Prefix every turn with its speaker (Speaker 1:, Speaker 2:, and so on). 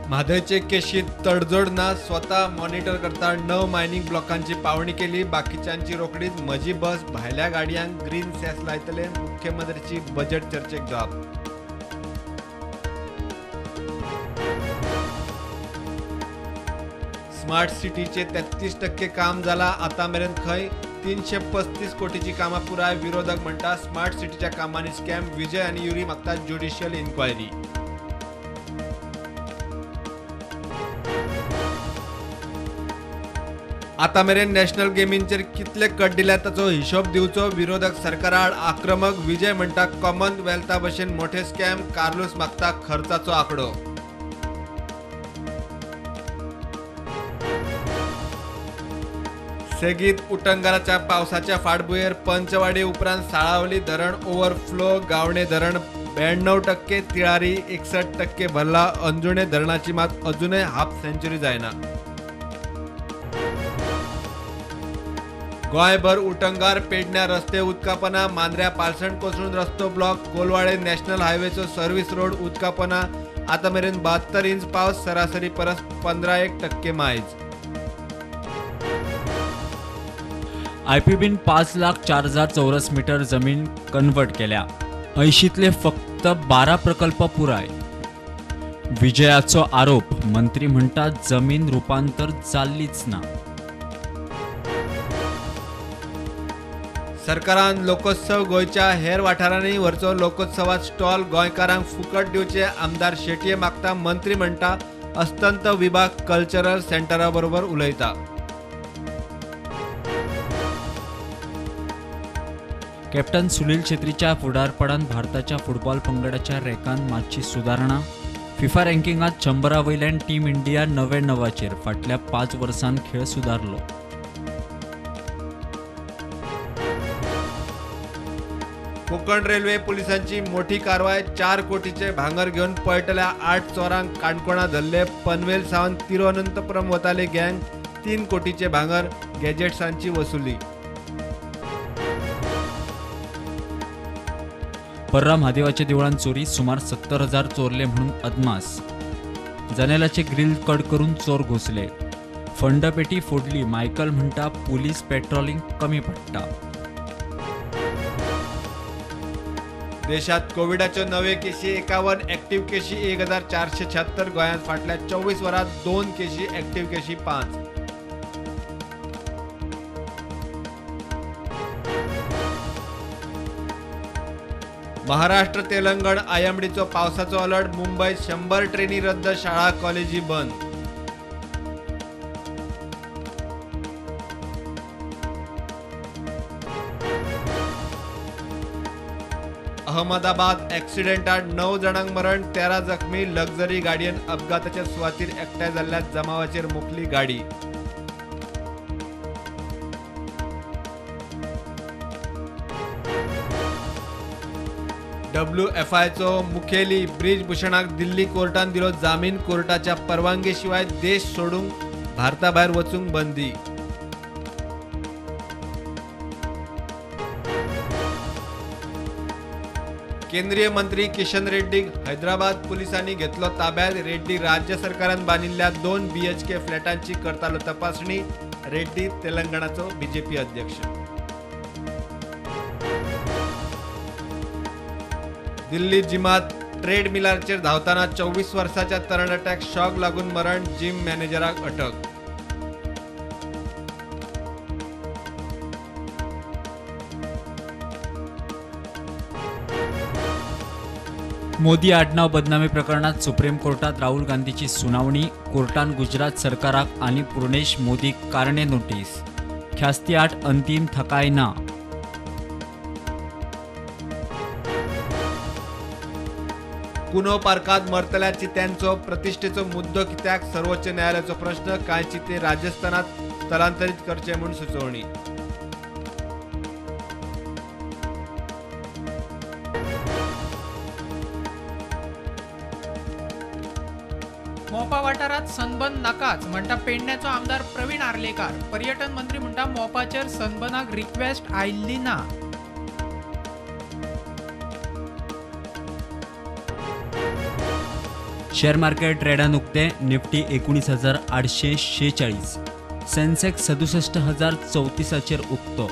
Speaker 1: म्हादयचे केशीत तडजोड ना, स्वता मॉनिटर करता. 9 मायनिंग ब्लॉकांची पावणी केली, बाकीच्यांची रोखडीच. म्हजी बस भायल्या गाडयांक ग्रीन सेस लायतले, मुख्यमंत्र्याची बजेट चर्चेक जाप. स्मार्ट सिटीचे 33% काम जाला, आता मेरेन खंय 335 कोटीची कामां पुराय. विरोधक म्हणटा स्मार्ट सिटीच्या कामांनी स्कॅम. विजय आनी युरी मागतात ज्युडिशियल इन्क्वायरी. आता मेरेन नॅशनल गेमींचेर कितले कट दिल्यात ताचो हिशोब दिवचो. विरोधक सरकाराआड आक्रमक. विजय म्हणटा कॉमनवेल्था भशेन मोठे स्कॅम. कार्लूस मागता खर्चाचो आंकडो. सेगीत उटंगाराच्या पावसाच्या फाटभुंयेर पंचवाडी उपरांत साळावली धरण ओव्हरफ्लो. गावणे धरण 92%, तिळारी 61% भरला. अंजुणे धरणाची मात अजूनय हाफ सेंच्युरी जायना. गोंयभर उटंगार, पेडण्या रस्ते उदकापना, मांद्र्या पालसण कोसळून रस्तो ब्लॉक. कोलवाळे नॅशनल हायवेचो सर्व्हिस रोड उदकापना. आता मेरेन 72 इंच पावस, सरासरी परस 15.1% मायज.
Speaker 2: आयपीबीन 5,04,000 चौरस मीटर जमीन कन्वर्ट केल्या. 80तले फक्त 12 प्रकल्प पुराय. विजयाचो आरोप, मंत्री म्हणटात जमीन रुपांतर जाल्लीच ना.
Speaker 1: सरकारान लोकोत्सव गोंयच्या हेर वाठारांनी व्हरचो. लोकोत्सवात स्टॉल गोंयकारांक फुकट दिवचे, आमदार शेटये मागता. मंत्री म्हणटा अस्तंत विभाग कल्चरल सेंटरा बरोबर उलयता.
Speaker 2: कॅप्टन सुनील छेत्रीच्या फुडारपणान भारताच्या फुटबॉल पंगडाच्या रँकांत मातशी सुदारणा. फिफा रँकिंगात 100 वयल्यान टीम इंडिया 99चेर. फाटल्या 5 वर्सांत खेळ सुदारलो.
Speaker 1: कोकण रेल्वे पोलिसांची मोठी कारवाय. 4 कोटीचे भांगर घेवन पळटल्या 8 चोरांक काणकोणा धरले. पनवेल सावन तिरुअनंतपुरम वताले गँग. 3 कोटीचे भांगर, गॅजेट्सांची वसुली.
Speaker 2: पर्रा महादेवाच्या देवळांत चोरी, सुमार 70,000 चोरले म्हणून अदमास. जनेलाचे ग्रिल कट करून चोर घुसले. फंडपेटी फोडली. मायकल म्हणटा पुलीस पेट्रोलिंग कमी पडटा.
Speaker 1: देशात कोविडाच्यो नवे केशी 51, ऍक्टिव्ह केशी 1476. गोंयांत फाटल्या 24 वरांत 2 केशी, ऍक्टिव्ह केशी 5. महाराष्ट्र तेलंगण आयएमडीचो पावसाचो अलर्ट. मुंबयत 100 ट्रेनी रद्द, शाळा कॉलेजी बंद. अहमदाबाद ॲक्सिडेंटात 9 जाणांक मरण, 13 जखमी. लक्झरी गाडयेन अपघाताच्या सुवातीर एकठांय जाल्ल्या जमावाचेर मोखली गाडी. WFIचो मुखेली ब्रिजभूषणाक दिल्ली कोर्टान दिलो जामीन. कोर्टाच्या परवानगी शिवाय देश सोडूंक भारताभायर वचूंक बंदी. केंद्रीय मंत्री किशन रेड्डीक हैदराबाद पुलिसांनी घेतलो ताब्यात. रेड्डी राज्य सरकारान बांदिल्ल्या 2 BHK फ्लॅटांची करतालो तपासणी. रेड्डी तेलंगणाचो बीजेपी अध्यक्ष. दिल्ली जिमात ट्रेडमिलाचेर धांवतना 24 वर्साच्या तरणाट्याक शॉक लागून मरण, जिम मॅनेजराक अटक.
Speaker 2: मोदी आडनाव बदनामी प्रकरणात सुप्रीम कोर्टात राहुल गांधीची सुनावणी. कोर्टान गुजरात सरकाराक आनी पूर्णेश मोदीक कारणे नोटीस. ख्यास्ती आड अंतीम थकाय ना.
Speaker 1: कुनो पार्कात मरतल्या चित्यांचो प्रतिष्ठेचो मुद्दो कित्याक, सर्वोच्च न्यायालयाचो प्रश्न. कांय चिते राजस्थानात स्थलांतरित करचे म्हूण सुचोवणी.
Speaker 3: मोपा वाठारात सनबर्न नाकाच म्हणटा पेडण्याचो आमदार प्रवीण आर्लेकार. पर्यटन मंत्री म्हणटा मोपाचेर सनबर्नाक रिक्वेस्ट आयिल्ली ना.
Speaker 2: शेअर मार्केट ट्रेडान उक्ते. निफ्टी 19,846, सेन्सेक्स 67,034 उक्तो.